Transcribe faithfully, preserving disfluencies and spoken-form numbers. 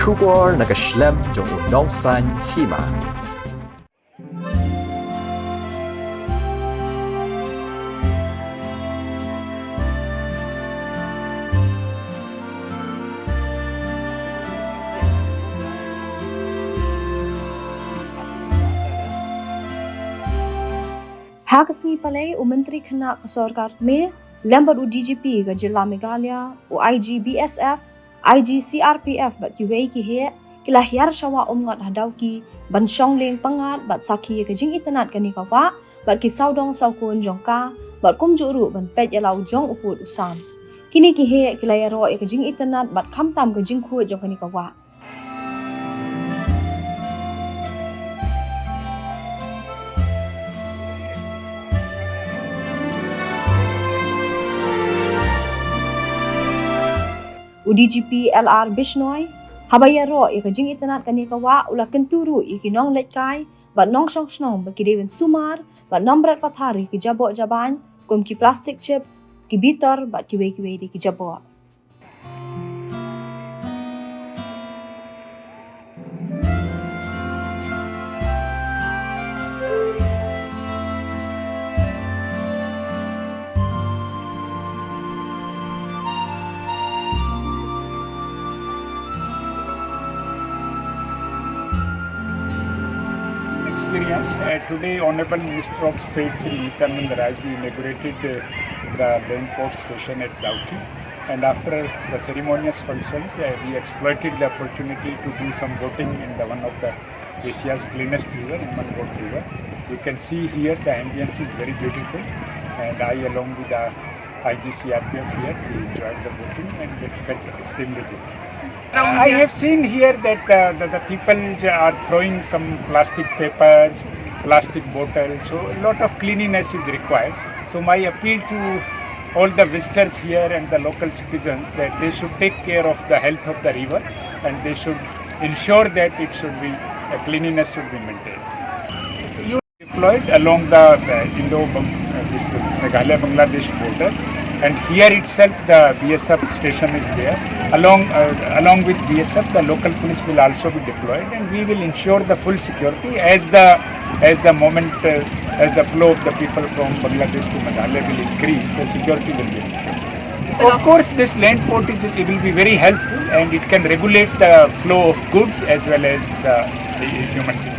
Khubor na ka shlem jong u nongsan hima. Ha ka sngi Palei, u Myntri Khynnah ka Sorkar Kmie lem bad u D G P ka Jylla Meghalaya, u I G B S F, I G C R P F bad kiwei ki heh ki la hiar sha Wah Umngot ha Dawki ban shong lieng pyngngad bad sakhi ïa ka jingitynnad kane ka wah bad ki sawdong sawkun jong ka bad kumjuh ruh ban peit ïa la u jong u pud u sam. Kine ki heh ki la ïaroh ïa ka jingitynnad bad khamtam ka jingkhuid jong kane ka wah. U D G P L R Bishnoi, haba ïaroh ïa ka jingitynnad kane ka wah, u la kyntu ruh ïa ki nongleit kai bad nongshong shnong ba ki dei ban sumar bad nang bret pathar ïa ki jaboh jabain kum ki plastic chips, ki bitor bad kiwei kiwei de ki jaboh. Experience. Uh, today, Honorable Minister of State Shri Nityanand Rai ji inaugurated uh, the Land Port Station at Dawki. And after the ceremonious functions, uh, we exploited the opportunity to do some boating in the one of the Asia's cleanest river, Umngot River. You can see here the ambience is very beautiful, and I, along with the I G C R P F here, we enjoyed the boating and it felt extremely good. I have seen here that uh, the, the people are throwing some plastic papers, plastic bottles, so a lot of cleanliness is required. So my appeal to all the visitors here and the local citizens that they should take care of the health of the river and they should ensure that it should be, uh, cleanliness should be maintained. You deployed along the uh, Indo uh, this Meghalaya Bangladesh border, and here itself the B S F station is there. Along uh, along with B S F, the local police will also be deployed, and we will ensure the full security as the as the moment uh, as the flow of the people from Bangladesh to Meghalaya will increase, the security will be ensured. Of course, this land port is it will be very helpful, and it can regulate the flow of goods as well as the, the human beings.